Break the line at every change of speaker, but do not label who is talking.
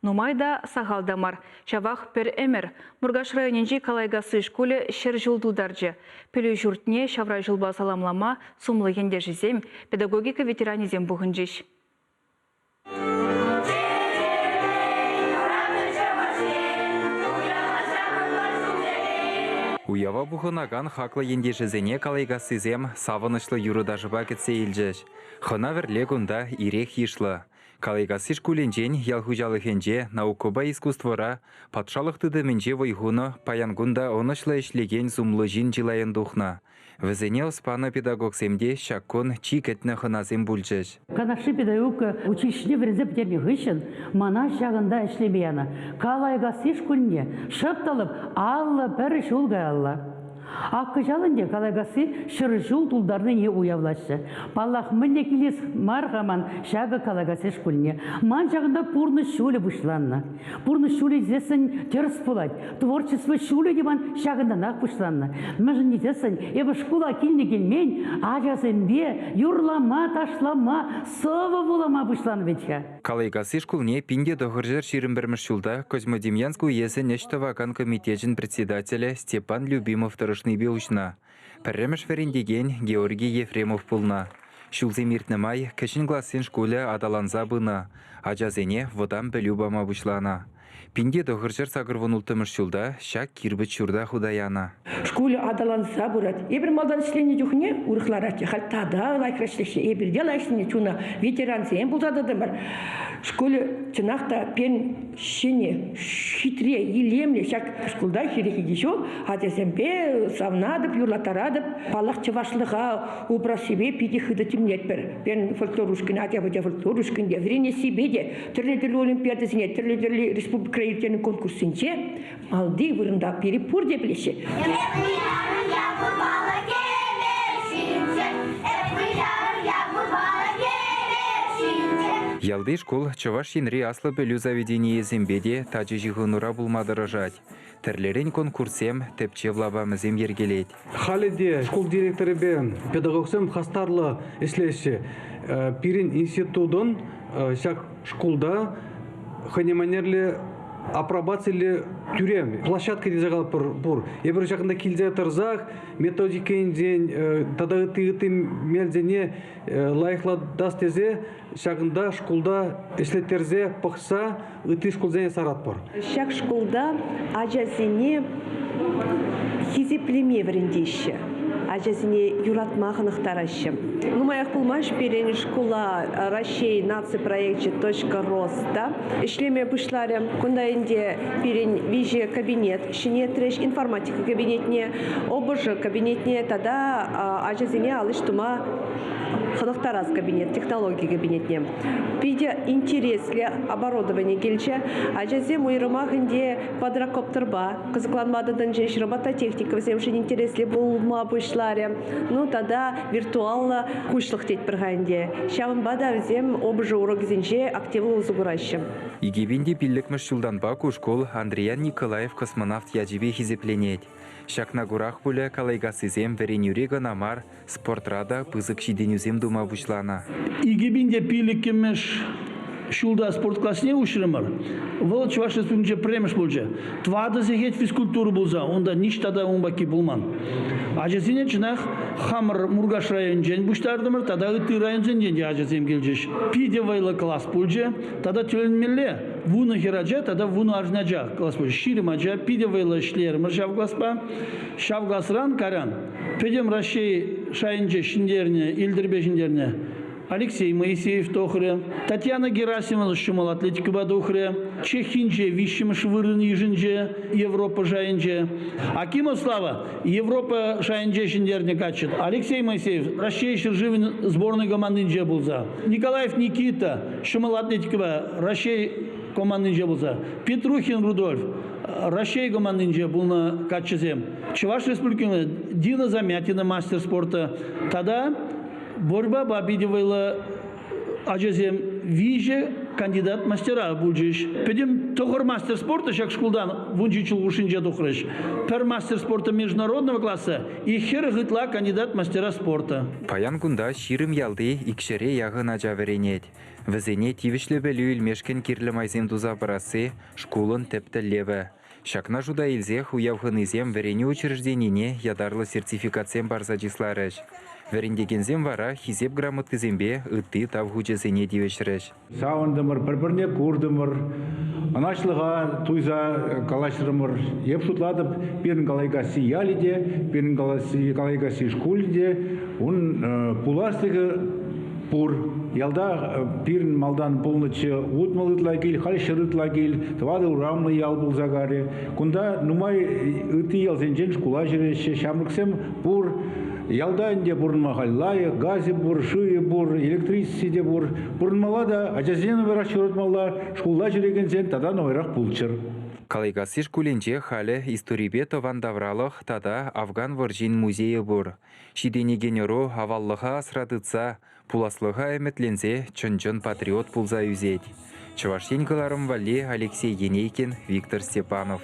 Нумай та, сахал та мар. Ҫавах пӗр ӗмӗр. Муркаш районӗнчи Калайкасси шкулӗ 100 ҫул тултарчӗ. Пӗлӳ ҫуртне ҫавра ҫулпа саламлама сумлӑ ентешӗсем, педагогика ветеранӗсем пухӑнчӗҫ.
Уява пухӑнакан хаклӑ ентешӗсене Калайкассисем савӑнӑҫлӑ юрӑ-ташӑпа кӗтсе илчӗҫ. Хӑна-вӗрле кунта ирех йышлӑ. Калайкасси шкулӗнчен ял хуҫалӑхӗнче, наукӑпа искусствӑра, патшалӑх тытӑмӗнче вӑй хунӑ, паян кун та ӑнӑҫлӑ ӗҫлекен сумлӑ ҫын чылайӑн тухнӑ. Вӗсене ӑс панӑ педагогсем те ҫак кун чи кӗтнӗ хӑнасем пулчӗҫ.
Канашри педагогика училищине вӗренсе пӗтернӗ хыҫҫӑн мана ҫакӑнта ӗҫлеме янӑ. Калайкасси шкулне шӑп та лӑп 51 ҫул каялла. Ак кӑҫал ӗнтӗ Калайкасси 100 ҫул тултарнине уявлаҫҫӗ. Паллах, мӗнле килес мар-ха ман ҫакӑ Калайкасси шкулне. Ман ҫакӑнта пурнӑҫ ҫулӗ пуҫланнӑ. Пурнӑҫ ҫулӗ тесессӗн тӗрӗс пулать. Творчество ҫулӗ те ман ҫакӑнтанах пуҫланнӑ. Мӗншӗн тесессӗн эпӗ шкула килнӗ-килмен ачасемпе юрлама, ташлама, сӑвӑ вулама пуҫланӑ вӗт-ха.
Калайкасси шкулне 1921 ҫулта Козьмодемьянск уесӗн ӗҫ тӑвакан комитечӗн председателӗ Степан Любимов тӑрӑшнипе уҫнӑ. Пӗрремӗш вӗрентекен Георгий Ефремов пулнӑ. Ҫулсем иртнӗ май кӗҫӗн классен шкулӗ аталанса пынӑ, ачасене вӑтам пӗлӳ пама пуҫланӑ. 1986 ҫулта ҫак кирпӗч ҫурта хута янӑ.
Шкулӗ аталанса пырать. Эпир малтан ӗҫленӗ чухне урӑхларахчӗ. Халь тата лайӑхрах ӗҫлеҫҫӗ. Эпир те лайӑх ӗҫленӗ чуна ветерансем пулса тӑтӑмӑр. Шкулӗ чӑнах та пен ҫӗнӗ, хитре, илемлӗ ҫак шкулта 22 ҫул ачасемпе савнатӑп, юрлаттаратӑп. Паллах, чӑвашлӑха упрассипе питӗ хытӑ тимлетпӗр. Пирӗн фольклор ушкӑнӗ, ача-пӑча фольклор ушкӑнӗ вӗренессипе те тӗрлӗ-тӗрлӗ олимпиадӑсене, тӗрлӗ-тӗрлӗ республикӑра ирттернӗ конкурссенче малти вырӑнта пире пурте пӗлеҫҫӗ.
Ялти шкул Чӑваш Енри аслӑ пӗлӳ заведенийӗсемпе те тачӑ ҫыхӑнура пулма тӑрӑшать. Тӗрлӗрен конкурссем, тӗпчев лапамӗсем йӗркелет.
Халӗ те шкул директорӗпе педагогсем хастарлӑ ӗҫлеҫҫӗ. Пирӗн институтӑн ҫак шкулта хӑйне манерлӗ апробациллӗ тӳрем, площадка тесе калатпӑр пур. Эпир ҫакӑнта килсе тӑрсах методика енчен тата ытти-ытти мелсене лайӑхлатас тесе ҫакӑнта шкулта ӗҫлеттерсе пӑхса ытти шкулсене саратпӑр.
Ҫак шкулта ачасене хисеплеме вӗрентеҫҫӗ, ачасене юратма хӑнӑхтараҫҫӗ. Нумаях пулмасть пирӗн шкула Раҫҫей наци проекчӗ «Точка роста» ӗҫлеме пуҫларӗ. Кунта ӗнтӗ пирӗн виҫӗ кабинет ҫӗнетрӗҫ, информатика кабинетне, ОБЖ кабинетне тата ачасене ал ӗҫ тума хӑнӑхтарас кабинет, технологи кабинетне. Питӗ интереслӗ оборудовани килчӗ. Ачасем уйрӑмах ӗнтӗ квадрокоптерпа кӑсӑкланма тытӑнчӗҫ, робототехника вӗсемшӗн интереслӗ пулма пуҫларӗ. Ну тата виртуаллӑ куҫлӑх тетпӗр-ха ӗнтӗ. Ҫавӑнпа та вӗсем ОБЖ урокӗсенче активлӑ усӑ кураҫҫӗ.
2005 ҫултанпа ку шкул Андриян Николаев космонавт ячӗпе хисепленет. Ҫакна курах пулӗ Калайкассисем вӗренӳре кӑна мар, спортра та пысӑк ҫитӗнӳсем тума пуҫланӑ.
2005-мӗш ҫулта спорт класне уҫрӑмӑр. Вӑл Чӑваш Республикинче пӗрремӗш пулчӗ. Тӑватӑ сехет физкультура пулса унта ниҫта та ун пекки пулман. Ачасене чӑнах хамӑр Муркаш районӗнчен пуҫтартӑмӑр тата ытти районсенчен те ачасем килчӗҫ. Питӗ вӑйлӑ класс пулчӗ. Тата тӗлӗнмелле, 10 хӗрача тата 10 арҫын ача класс пулчӗ. 20 ача питӗ вӑйлӑ ӗҫлерӗмӗр ҫав класпа. Ҫав класран кайран Пӗтӗм Раҫҫей шайӗнче ҫӗнтернӗ, йӗлтӗрпе ҫӗнтернӗ Алексей Моисеев тухрӗ. Татьяна Герасимова ҫӑмӑл атлетикӑпа тухрӗ. Чехинче виҫҫӗмӗш вырӑн йышӑнчӗ Европа шайӗнче. Акимов Слава Европа шайӗнче ҫӗнтернӗ каччӑ. Алексей Моисеев Раҫҫей ҫӗршывӗн сборнӑй командинче пулса. Николаев Никита ҫӑмӑл атлетикӑпа Раҫҫей командинче пулса. Петрухин Рудольф Раҫҫей командинче пулнӑ каччӑсем. Чӑваш Республикин Дина Замятина мастер спорта тата борьбапа питӗ вӑйлӑ ачасем виҫӗ. кандидат мастера пулчӗҫ. Пӗтӗм тӑхӑр мастер спорта ҫак шкултан 17 ҫул хушшинче тухрӗҫ. Пӗр мастер спорта международного класса и 40 ытла кандидат мастера спорта.
Паян кунта 20 ялти икҫӗре яхӑн ача вӗренет. Вӗсене тивӗҫлӗ пӗлӳ илмешкӗн кирлӗ майсем туса парасси шкулӑн тӗп тӗллевӗ. Ҫакна шута илсех уяв хӑнисем вӗренӳ учрежденине ятарлӑ сертификатсем парса чысларӗҫ. Вӗрентекенсем вара Хисеп грамотисемпе ытти тав хучӗсене тивӗҫрӗҫ.
Савӑнтӑмӑр, пӗр-пӗрне куртӑмӑр, ӑнаҫлӑха туйса калаҫрӑмӑр. Эп шутлатӑп, пирӗн Калайкасси ялӗ те, пирӗн Калайкасси шкулӗ те ун пуласлӑхӗ пур. Ялта пирӗн малтан пулнӑччӗ 60 ытла кил, халь 100 ытла кил, тӑватӑ урамлӑ ял пулса карӗ. Кунта нумай ытти ялсенчен шкула ҫӳреҫҫӗ, ҫамрӑксем пур. Ялта ӗнтӗ пурӑнма халь лайӑх, газӗ пур, шывӗ пур, электричестви те пур. Пурӑнмалла та ачасене нумайрах ҫуратмалла, шкулта ҫӳрекенсен тата нумайрах пулччӑр.
Калайкасси шкулӗнче халӗ историпе тӑван тавралӑх тата Афган вӑрҫин музейӗ пур. Ҫитӗнекен ӑру аваллӑха асра тытса, пуласлӑха ӗмӗтленсе чӑн-чӑн патриот пулса ӳсет. Чӑваш Ен кӑларӑм валли Алексей Енейкин, Виктор Степанов.